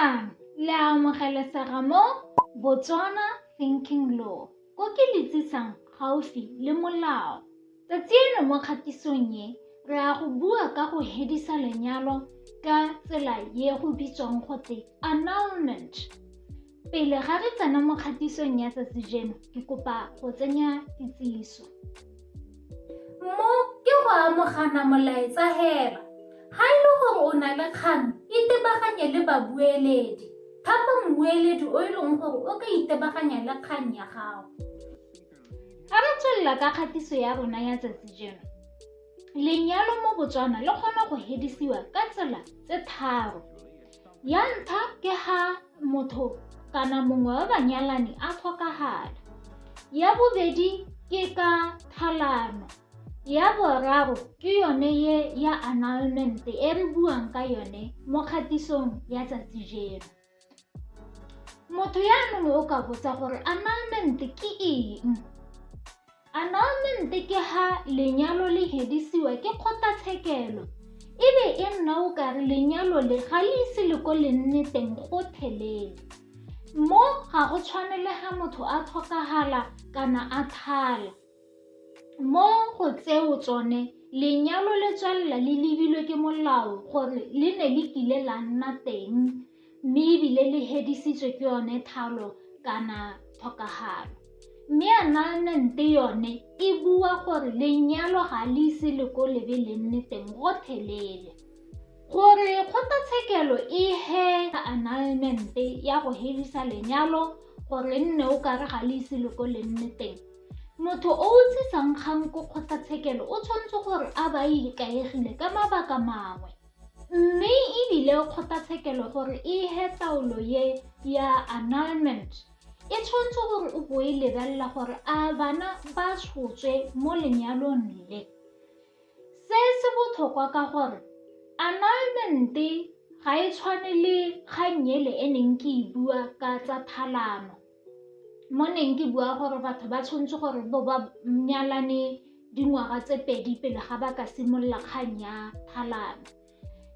Dumelang, le amogelesega mo Botswana Thinking Law, ko ke le tsisang gaufi le molao. Tsatsi eno mo kgatisong e, re ya go bua ka go hedisa lenyalo ka tsela ye go bitswang gote annulment. Pele ga re tsena mo kgatisong ya tsatsi jeno, ke kopa go tsenya kitsiso. Mo ke go amogana molaetsa hela. Ga e le gore o na le kgang, itebaganye le babueledi. Thapa mmueledi o e leng gore o ka itebaganya le kgang ya gago. Ga re tswelela ka kgatiso ya rona ya tsatsi jeno, lenyalo mo Botswana le kgona go hedisiwa ka tsela tse tharo. Ya ntlha ke ha motho kana mongwe wa banyalani a tlhokagala. Ya bobedi ke ka thalano. Ya boraro ke yone ye ya annulment e re buang ka yone mo kgatisong ya tsatsi jeno. Motho yaanong o ka botsa gore annulment ke eng? Annulment ke ha lenyalo le hedisiwa ke kgotlatshekelo e be e nna o kare lenyalo le ga le ise le ko le nne teng gotlhelele. Mo ga go tshwane le ha motho a tlhokagala kana a thala. Mo go tseo tsone lenyalo le tswelela le lebilwe ke molao gore le ne le kile la nna teng mme ebile le hedisitswe ke yone thalo kana tlhokagalo. Mme annulment yone e bua gore lenyalo ga le ise le ko lebe le nne teng gotlhelele. Gore kgotlatshekelo e he annulment ya go hedisa lenyalo gore nne o kare ga le ise le ko le nne teng, motho o o tsisang kgang ko kgotlatshekelo o tshwanetse gore a ba ikaegile ka mabaka mangwe. Mme ebile kgotlatshekelo gore e he taolo ye ya annulment e tshwanetse gore o bo e lebelela gore a bana ba tshotswe mo lenyalong le. Se se botlhokwa ka gore annulment ga e tshwane le kgang ele e neng ke e bua ka tsa thalano. Mo neng ke bua gore batho ba tshwanetse gore bo ba nyalane dingwaga tse pedi pele ga ba ka simolola kgang ya thalano.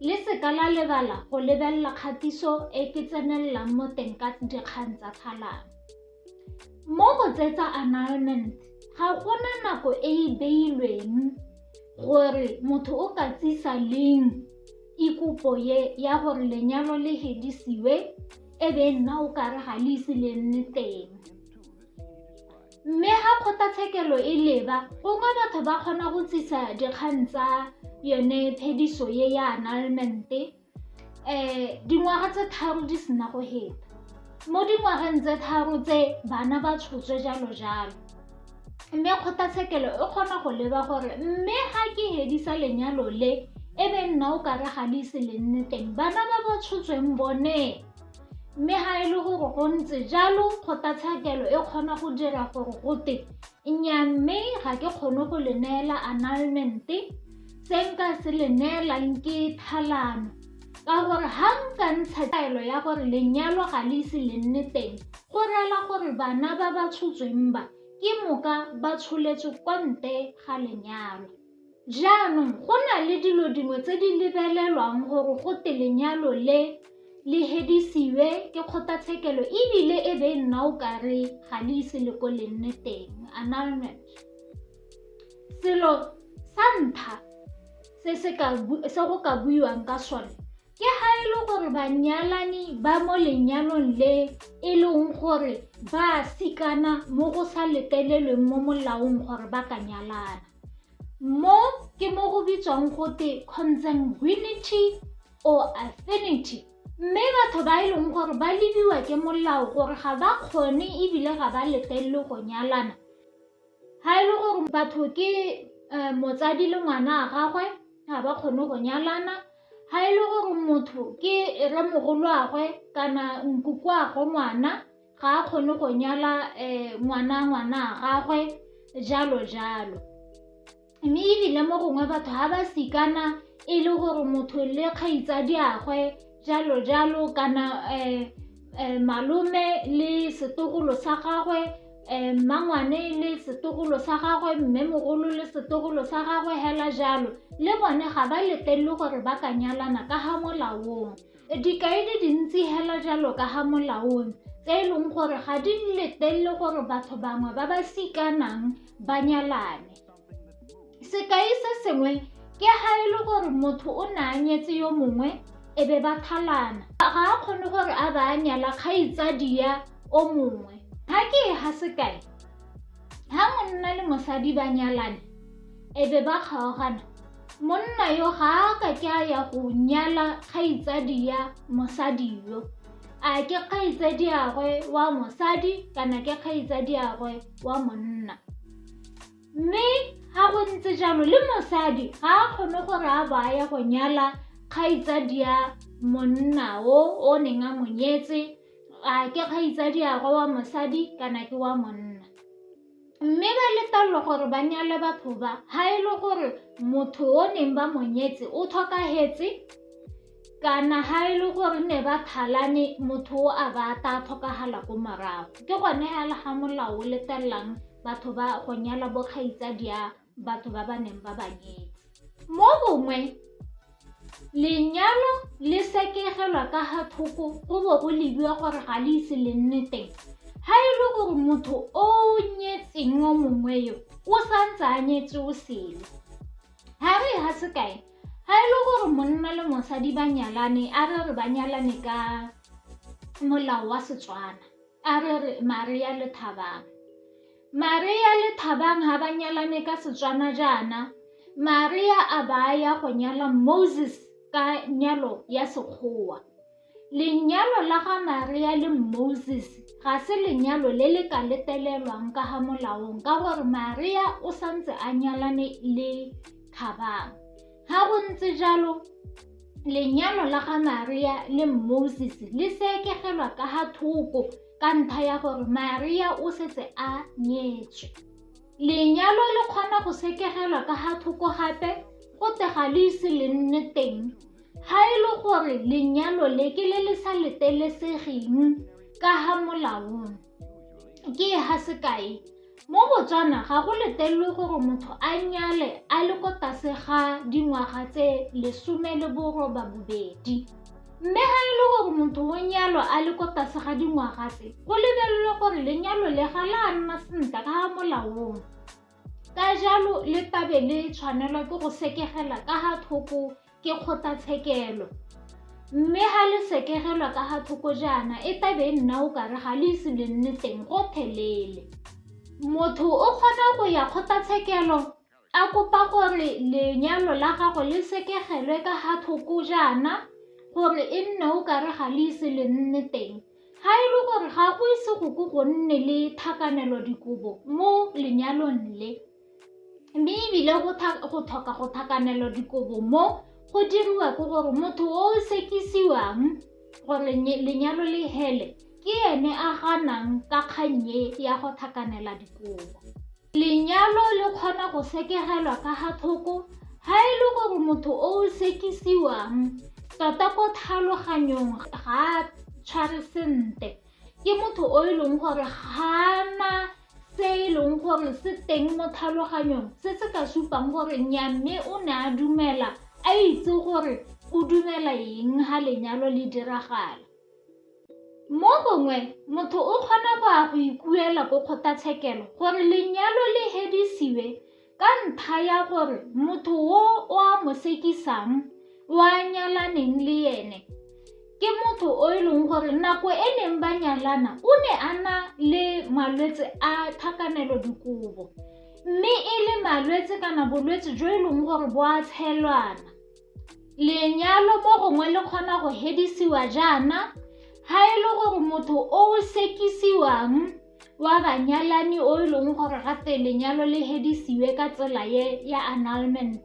Le seka la lebala go lebelela kgatiso e ke tsenelelang mo teng ka dikgang tsa thalano. Mo go tse tsa annulment ga gona nako e e beilweng gore motho o ka tsisa leng ikopo ye ya gore lenyalo le hedisiwe e be nna o kare ga le ise le nne teng. Mme ga kgotlatshekelo e leba, gongwe batho ba kgona go tsisa dikgang tsa yone phediso ye ya annulment-e dingwaga tse tharo di sena go heta. Mo dingwageng tse tharo tse bana ba tshotswe jalo jalo. Mme kgotlatshekelo e kgona go leba gore mme ga ke hedisa lenyalo le e be nna o kare ga le ise le nne teng bana ba ba tshotsweng bone mme ga e le gore go ntse jalo kgotlatshekelo e kgona go dira gore gote nnyaa mme ga ke kgone go le neela annulment-e se nka se le neelang ke thalano ka gore ga nka ntsha taelo ya gore lenyalo ga le ise le nne teng go rela gore bana ba ba tshotsweng ba ke moka ba tsholetswe kwa ntle ga lenyalo. Jaanong go na le dilo dingwe tse di lebelelwang gore go te lenyalo le le hedisiwe ke kgotlatshekelo ebile e be nna o kare ga le ise le ko le nne teng, annulment. Selo sa ntlha se go ka buiwang ka sone ke ga e le gore banyalani ba mo lenyalong le e leng gore ba sikana mo go sa letelelweng mo molaong gore ba ka nyalana. Mo ke mo go bitswang gote consanguinity or affinity. Mme batho ba e leng gore ba lebiwa ke molao gore ga ba kgone ebile ga ba letelelwe go nyalana, ga e le gore batho ke motsadi le ngwana a gagwe ga ba kgone go nyalana, ga e le gore motho ke rremogoloagwe kana nkukuagwe ngwana ga a kgone go nyala ngwana ngwana a gagwe jalo jalo. Mme ebile mo gongwe batho ga ba sikana e le gore motho le kgaitsadiagwe jalo jalo kana malome le setlogolo sa gagwe, mmangwane le setlogolo sa gagwe, mmemogolo le setlogolo sa gagwe hela jalo le bone ga ba letlelelwe gore ba ka nyalana ka ga molaong. Dikai di dintsi hela jalo ka ga molaong tse e leng gore ga di letelele gore batho bangwe ba ba sikanang ba nyalane. Sekai se sengwe ke ga e le gore motho o ne a nyetse yo mongwe e be ba thalana, ga a kgone gore a ba a nyala kgaitsadia o mongwe. Ga ke e ga sekai, ga monna le mosadi ba nyalane e be ba kgaogana, monna yo ga a ka ke a ya go nyala kgaitsadia mosadi yo, a ke kgaitsadiagwe wa mosadi kana ke kgaitsadiagwe wa monna. Mme ga go ntse jalo le mosadi ga a kgone gore a ba ya go nyala kgaitsadia monna o o neng a mo nyetse, a ke kgaitsadiagwe wa mosadi kana ke wa monna. Mme ba letelelwa gore ba nyale batho ba ga e le gore motho o neng ba mo nyetse o tlhokagetse kana ga e le gore ne ba thalane motho o a ba ta tlhokagala ko morago. Ke gone hela ga molao o letelelang batho ba go nyala bo kgaitsadia batho ba ba neng ba ba nyetse. Mo gongwe lenyalo le sekegelwa ka ga thoko go bo go lebiwa gore ga le ise le nne teng. Ga e le gore motho o nyetseng o mongwe yo o santse a nyetse o sele. Ga re ga sekai, ga e le gore monna le mosadi ba nyalane, a re re ba nyalane ka molao wa Setswana, a re re Maria le Thabang. Maria le Thabang ga ba nyalane ka Setswana jaana, Maria a ba ya go nyala Moses ka nyalo ya Sekgowa. Lenyalo la ga Maria le Moses ga se lenyalo le le ka letelelwang ka ga molaong ka gore Maria o santse a nyalane le Thabang. Ga go ntse jalo, lenyalo la ga Maria le Moses le sekegelwa ka ga thoko ka ntlha ya gore Maria o setse a nyetswe. Lenyalo le kgona go sekegelwa ka ga thoko gape go te ga le ise le nne teng. Ga e le gore lenyalo le ke le le sa letelesegeng ka ga molaong. Ke ga sekai, mo Botswana ga go letelelwe gore motho a nyale a le ko tlase ga dingwaga tse 18. Mme ga e le gore motho o nyalwa a le ko tlase ga dingwaga tse, go lebelelwe gore lenyalo le ga la nna sentle ka ga molaong. Ka jalo le tabe le tshwanelwa ke go sekegela ka ga thoko ke kgotlatshekelo. Mme ga le sekegelwa ka ga thoko jaana e tabe e nna o kare ga le ise le nne teng gotlhelele. Motho o kgona go ya kgotlatshekelo a kopa gore lenyalo la gagwe le sekegelwe ka ga thoko jaana gore e nne o kare ga le ise le nne teng. Ga e le gore ga go ise go ko go nne le tlhakanelo dikobo mo lenyalong le, mme ebile go tlhoka go tlhakanelo dikobo mo go diriwa ke gore motho o o sekisiwang gore lenyalo le hele ke ene a ganang ka kgang e ya go tlhakanela dikobo. Lenyalo le kgona go sekegelwa ka ga thoko ga e le gore motho o o sekisiwang tota ko tlhaloganyong ga a tshware sentle, ke motho o e leng gore ga na se e leng gore se teng mo tlhaloganyong se se ka supang gore nnyaa mme o ne a dumela a itse gore o dumela eng ga lenyalo le diragala. Mo gongwe motho o kgona go ya go ikuela ko kgotlatshekelo gore lenyalo le hedisiwe ka ntlha ya gore motho o o a mo sekisang o a nyalaneng le ene ke motho o e leng gore nako e neng ba nyalana o ne a na le malwetse a tlhakanelo dikobo mme e le malwetse kana bolwetse jo e leng gore bo a tshelwana. Lenyalo mo gongwe le kgona go hedisiwa jaana ga e le gore motho o o sekisiwang wa banyalani o e leng gore gape lenyalo le hedisiwe ka tsela ye ya annulment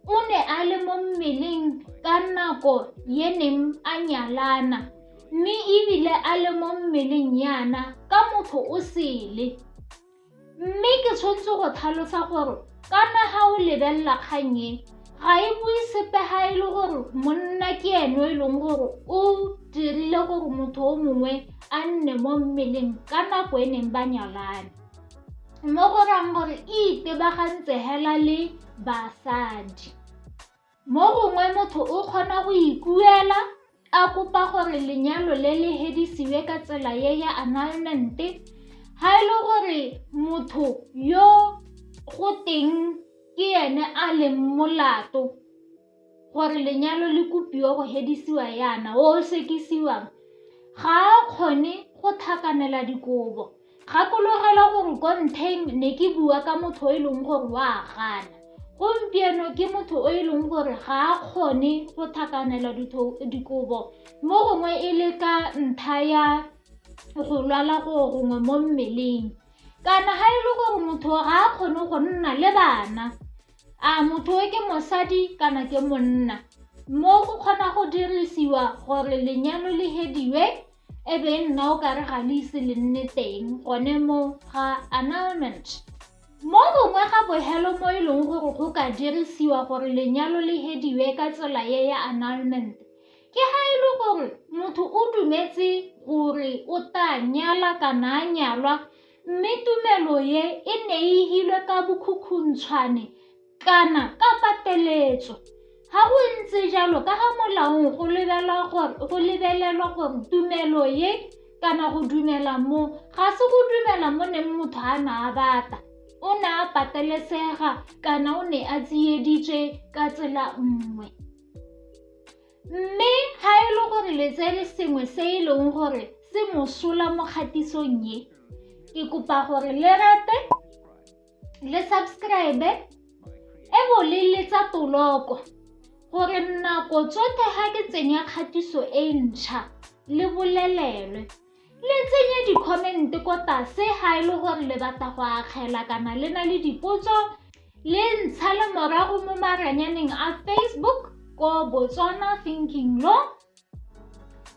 o ne a le mo mmeleng ka nako ye neng a nyalana mme ebile a le mo mmeleng yana ka motho o sele. Mme ke tshwanetse go tlhalosa gore kana ga o lebelela kgang e ga e bue sepe ga e le gore monna ke ene o e leng gore o dirile gore motho o mongwe a nne mo mmeleng ka nako e neng ba nyalane. Mo go rayang gore e itebagantse hela le basadi. Mo gongwe motho o kgona go ikuela a kopa gore lenyalo le le hedisiwe ka tsela ye ya annulment-e, ga e le gore motho yo go teng ke ene a leng molato gore lenyalo le kopiwe go hedisiwa yana, o o sekisiwang ga a kgone go tlhakanela dikobo. Gakologelwa gore ko ntlheng ne ke bua ka motho o e leng gore o a gana. Gompieno ke motho o e leng gore ga a kgone go tlhakanela dikobo, mo gongwe e le ka ntlha ya go lwala go gongwe mo mmeleng, kana ga e le gore motho ga a kgone go nna le bana, a motho o ke mosadi kana ke monna, mo go kgona go dirisiwa gore lenyalo le hediwe e be nna o kare ga le ise le nne teng gone mo ga annulment. Mo gongwe ga bohelo mo e leng gore go ka dirisiwa gore lenyalo le hediwe ka tsela ye ya annulment, ke ga e le gore motho o dumetse gore o tla nyala kana a nyalwa, mme tumelo ye e ne e hilwe ka bokhukhuntshwane kana ka pateletso. Ga go ntse jalo, ka ga molaong go lebelelwa gore tumelo ye kana go dumela mo ga se go dumela mo neng motho a ne a batla, o ne a patelesega kana o ne a tsieditswe ka tsela nngwe. Mme ga e le gore le tsere sengwe se e leng gore se mosola mo kgatisong ye, ke kopa gore le rate, le subscribe e bo le letsa toloko gore nako tsotlhe ga ke tsenya kgatiso e ntšha le bolelelwe. Le tsenye di-comment ko tlase ga e le gore le batla go akgela kana le na le dipotso, le ntshale morago mo maranyaneng a Facebook ko Botswana Thinking Law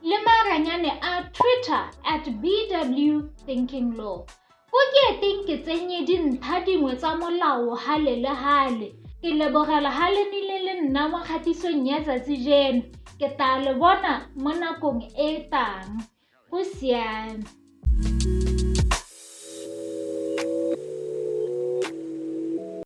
le maranyane a Twitter at BW Thinking Law. Ko ke eteng ke tsenye dintlha dingwe tsa molao hale le hale. Ke lebogela ha le nile le nna mo kgatisong ya tsatsi jeno. Ke tla le bona mo nakong e e tlang. Go siame.